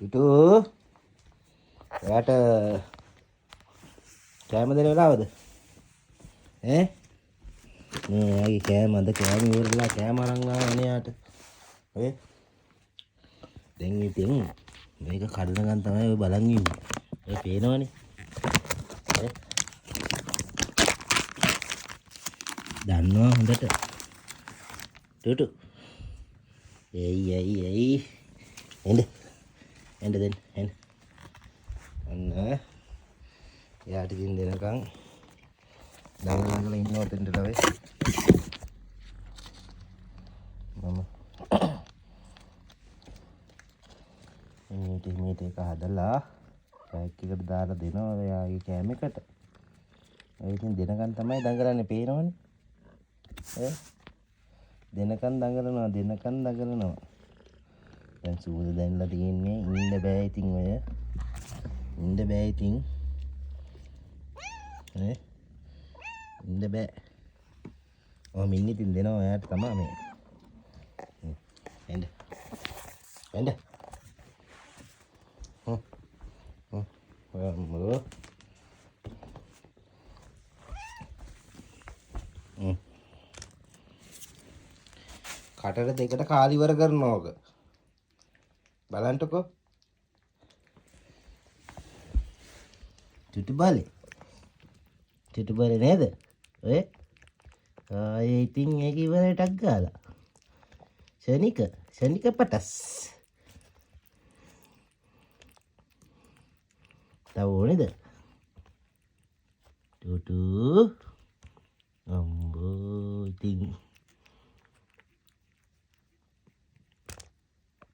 ටුටු ඔයාට කෑම දෙන වෙලාවද? ඈ මේ එයාගේ කෑම අද කෑම ඉවරලා කෑම අරන් ආවා නේ යාට. ඔය දැන් ඉතින් මේක කඩනකන් තමයි ඔය බලන් ඉන්නේ. ඔය පේනවනේ. ඈ දන්නවා හොඳට. ටුටු එයි එයි එයි එන්න එන්න දෙන්න එන්න. අන්න එයාට ඉතින් දෙනකන් දඟල දඟල ඉන්නවා ඔතෙන්ට ළවේ. මම මීට මීට එක හදලා පැක් එකට දාලා දෙනවා එයාගේ කෑම එකට. ඔය ඉතින් දෙනකන් තමයි දඟලන්නේ පේනවනේ. ඈ දෙනකන් දඟලනවා දෙනකන් දඟලනවා. දැන් සූද දැන්ලා තියෙන්නේ ඉන්න බෑ ඉතින් ඔය ඉන්න බෑ ඉතින්. ඈ ඉන්න බෑ. ඔහොම ඉන්න ඉතින් දෙනවා ඔයාට තමයි මේ. එන්න. එන්න. හ්ම්. හ්ම්. ඔය මොකද? හ්ම්. කටට දෙකට කාලි ඉවර කරනවා ඔක. බලන්නකෝ. චුටු බලේ. චුටු බලේ නේද? ඔය ආයේ ඉතින් ඒක ඉවරයි ටක් ගාලා. ෂණික ෂණික පටස්. තව ඕනේද? ටුටු අම්බෝ ඉතින්